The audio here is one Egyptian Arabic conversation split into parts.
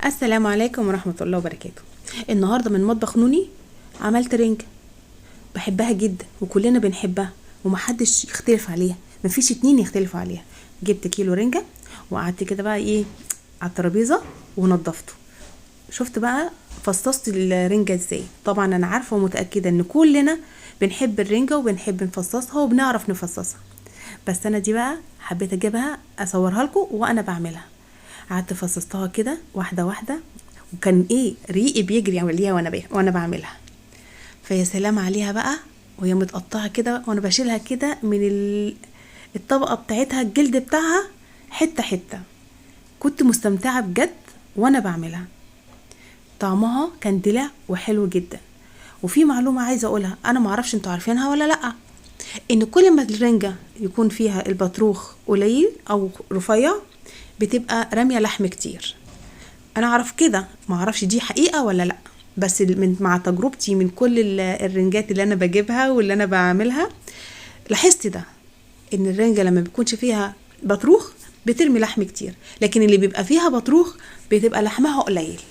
السلام عليكم ورحمة الله وبركاته. النهاردة من مطبخ نوني عملت رنجة بحبها جدا وكلنا بنحبها ومحدش يختلف عليها، مفيش اتنين يختلفوا عليها. جبت كيلو رنجة وقعدت كده بقى ايه على الترابيزة ونضفته. شفت بقى فصصت الرنجة ازاي. طبعا انا عارفة ومتأكدة ان كلنا بنحب الرنجة وبنحب نفصصها وبنعرف نفصصها، بس انا دي بقى حبيت اجيبها اصورها لكم وانا بعملها. قعدت فصصتها كده واحدة واحدة، وكان ايه ريقي بيجري عليها وانا بعملها. فيا سلام عليها بقى وهي متقطعه كده، وانا بشيلها كده من الطبقة بتاعتها، الجلد بتاعها حتة حتة. كنت مستمتعه بجد وانا بعملها، طعمها كان دلع وحلو جدا. وفي معلومة عايزه اقولها، انا معرفش انتوا عارفينها ولا لا، ان كل ما الرنجه يكون فيها البطروخ قليل او رفيع بتبقى راميه لحم كتير. انا اعرف كده، ما اعرفش دي حقيقة ولا لا، بس من مع تجربتي من كل الرنجات اللي انا بجيبها واللي انا بعملها لاحظت ده، ان الرنجه لما بيكونش فيها بطروخ بترمي لحم كتير، لكن اللي بيبقى فيها بطروخ بتبقى لحمها قليل.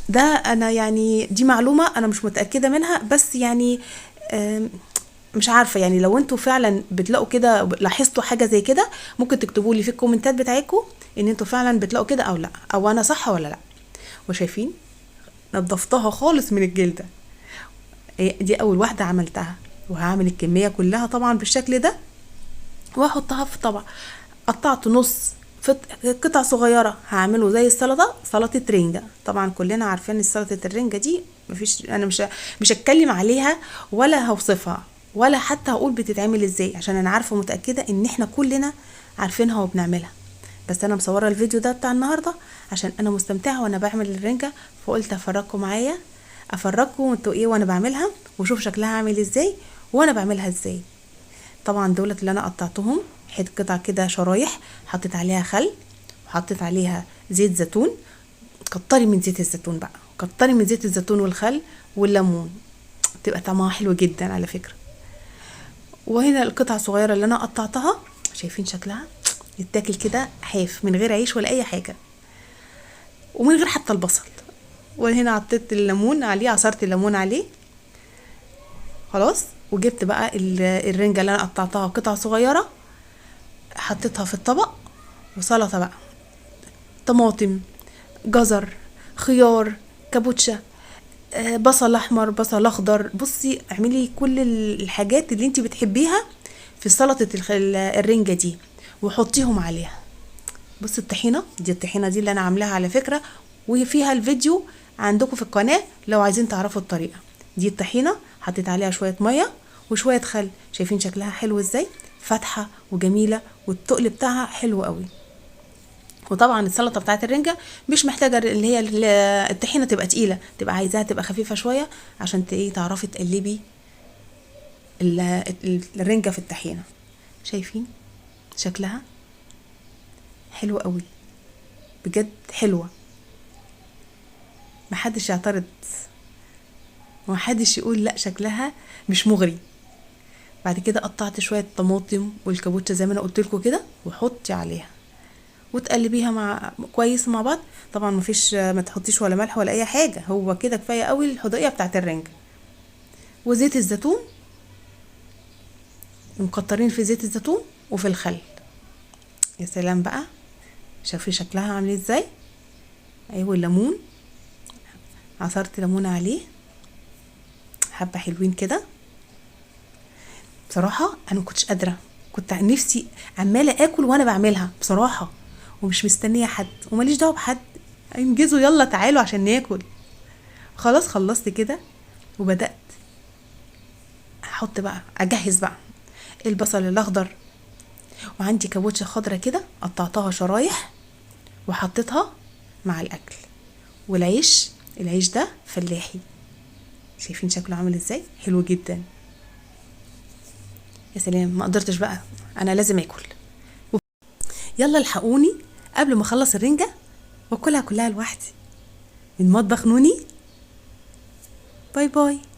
ده انا يعني دي معلومة انا مش متاكدة منها، بس يعني مش عارفه، يعني لو انتوا فعلا بتلاقوا كده، لاحظتوا حاجة زي كده، ممكن تكتبوا لي في الكومنتات بتاعتكم ان انتوا فعلا بتلاقوا كده او لا، او انا صح ولا لا. وشايفين نضفتها خالص من الجلدة، دي اول واحدة عملتها، وهعمل الكمية كلها طبعا بالشكل ده واحطها في طبق. قطعت نص في قطع صغيرة، هعمله زي السلطة، سلطة رنجه. طبعا كلنا عارفين سلطة الرنجه دي، مفيش، انا مش هتكلم عليها ولا هوصفها ولا حتى هقول بتتعمل ازاي، عشان انا عارفه ومتاكده ان احنا كلنا عارفينها وبنعملها. بس انا مصوره الفيديو ده بتاع النهارده عشان انا مستمتعه وانا بعمل الرنجه، فقلت افرجكم معايا، افرجكم انتوا ايه وانا بعملها، وشوف شكلها عامل ازاي وانا بعملها ازاي. طبعا دولت اللي انا قطعتهم حتة قطع كده شرايح، حطيت عليها خل وحطيت عليها زيت زيتون. كتري من زيت الزيتون بقى، كتري من زيت الزيتون والخل والليمون، بتبقى طعمها حلو جدا على فكرة. وهنا القطع الصغيرة اللي انا قطعتها، شايفين شكلها يتاكل كده حاف من غير عيش ولا اي حاجة، ومن غير حتى البصل. وهنا حطيت الليمون عليه، عصرت الليمون عليه خلاص. وجبت بقى الرنجه اللي انا قطعتها قطع صغيرة، حطيتها في الطبق. وسلطة بقى، طماطم، جزر، خيار، كابوتشا، بصل احمر، بصل اخضر. بصي اعملي كل الحاجات اللي انت بتحبيها في سلطة الرنجه دي وحطيهم عليها. بصي الطحينه دي، الطحينه دي اللي انا عاملاها على فكرة، وفيها الفيديو عندكم في القناة لو عايزين تعرفوا الطريقة. دي الطحينه حطيت عليها شوية مية وشوية خل، شايفين شكلها حلو ازاي، فاتحة وجميلة، والتقل بتاعها حلو قوي. وطبعا السلطة بتاعت الرنجه مش محتاجه اللي هي الطحينه تبقى تقيلة، تبقى عايزاها تبقى خفيفة شوية عشان تعرفي تقلبي الرنجه في الطحينه. شايفين شكلها حلو قوي بجد، حلوة، محدش يعترض ومحدش يقول لا شكلها مش مغري. بعد كده قطعت شوية طماطم والكابوتشا زي ما انا قلت لكم كده، وحطي عليها وتقلبيها مع كويس مع بعض. طبعا ما تحطيش ولا ملح ولا اي حاجة، هو كده كفاية قوي الحدقيه بتاعت الرنجه. وزيت الزيتون، ومكترين في زيت الزيتون وفي الخل. يا سلام بقى، شوفي شكلها عامل ازاي. ايوه الليمون، عصرت ليمونه عليه حبه حلوين كده. بصراحة انا ما كنتش قادرة، كنت نفسي عماله اكل وانا بعملها بصراحة، ومش مستنيه حد وماليش دعوه بحد، انجزوا يلا تعالوا عشان ناكل. خلاص خلصت كده وبدات احط بقى، اجهز بقى البصل الاخضر، وعندي كابوتشا خضرة كده قطعتها شرايح وحطيتها مع الاكل. والعيش، العيش ده فلاحي، شايفين شكله عامل ازاي، حلو جدا. يا سلام، ما قدرتش بقى، انا لازم اكل. يلا الحقوني قبل ما اخلص الرنجه واكلها كلها لوحدي. من مطبخ نوني، bye bye.